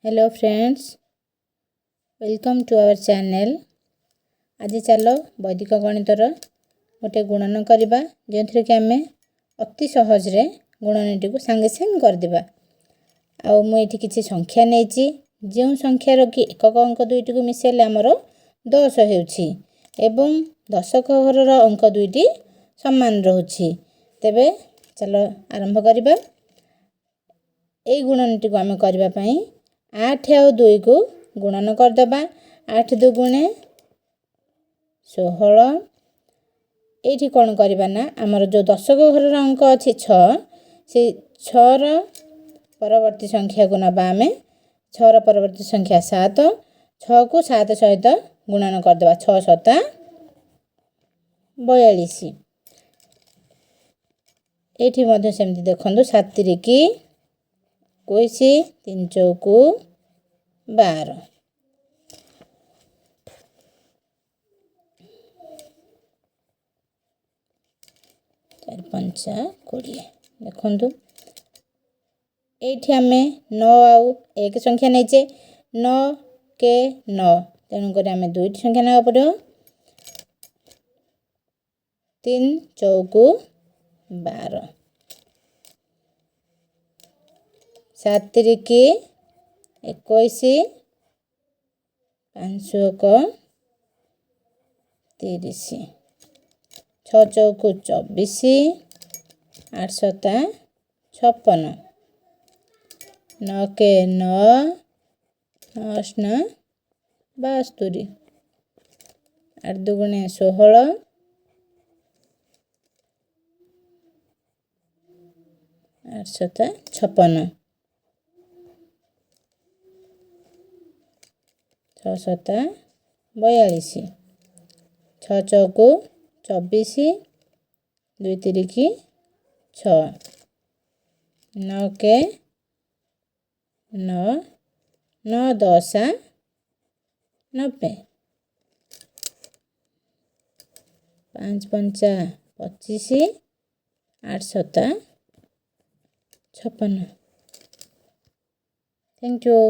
Hello friends, welcome to our channel. ଆଜି ଚାଲ ବୈଦିକ ଗଣିତର ଗୋଟେ ଗୁଣନ କରିବା, ଯେଉଁଥିରେ କି ଆମେ ଅତି ସହଜରେ ଗୁଣନଟିକୁ ସାଙ୍ଗେ ସାଙ୍ଗେ କରିଦେବା। ଆଉ ମୁଁ ଏଇଠି କିଛି ସଂଖ୍ୟା ନେଇଛି, ଯେଉଁ ସଂଖ୍ୟାର କି ଏକକ ଅଙ୍କ ଦୁଇଟିକୁ ମିଶାଇଲେ ଆମର 10 ହେଉଛି ଏବଂ ଦଶକ ଘରର ଅଙ୍କ ଦୁଇଟି ସମାନ ରହୁଛି। ତେବେ ଚାଲ ଆରମ୍ଭ କରିବା। ଏଇ ଗୁଣନଟିକୁ ଆମେ କରିବା ପାଇଁ 8 ଆଉ 2କୁ ଗୁଣନ କରିଦେବା। 8 ଦୁଗୁଣେ 16। ଏଇଠି କ'ଣ କରିବା ନା, ଆମର ଯେଉଁ ଦଶକ ଘରର ଅଙ୍କ ଅଛି 6, ସେଇ 6ର ପରବର୍ତ୍ତୀ ସଂଖ୍ୟାକୁ ନେବା ଆମେ। 6ର ପରବର୍ତ୍ତୀ ସଂଖ୍ୟା 7, 6କୁ 7 ସହିତ ଗୁଣନ କରିଦେବା। 6 ସତା 42। ଏଇଠି ମଧ୍ୟ ସେମିତି ଦେଖନ୍ତୁ, 7 ତିରିକି 21, 3 ଚଉକୁ 12। 4 ପଞ୍ଚା 20। ଦେଖନ୍ତୁ, ଏଇଠି ଆମେ 9 ଆଉ 1 ସଂଖ୍ୟା ନେଇଛେ, 9 କେ 9, ତେଣୁକରି ଆମେ ଦୁଇଟି ସଂଖ୍ୟା ନେବାକୁ ପଡ଼ିବ। 3 ଚଉକୁ 12, 7 ତିରିକି 21, 5 ଏକ 30, 6 ଚଉକୁ 24, 8 ସତା 56, 9 କେ 9, 9 ଅଷ୍ଟା 72, 8 ଦୁଗୁଣେ 16, 8 ସତା 56, 6 ସତା 42, 6 ଚଉକୁ 24, 2 ତିରିକି 6, 9 କେ 9, 9 ଦଶା 90, 5 ପଞ୍ଚା 25, 8 ସତା 56। Thank you.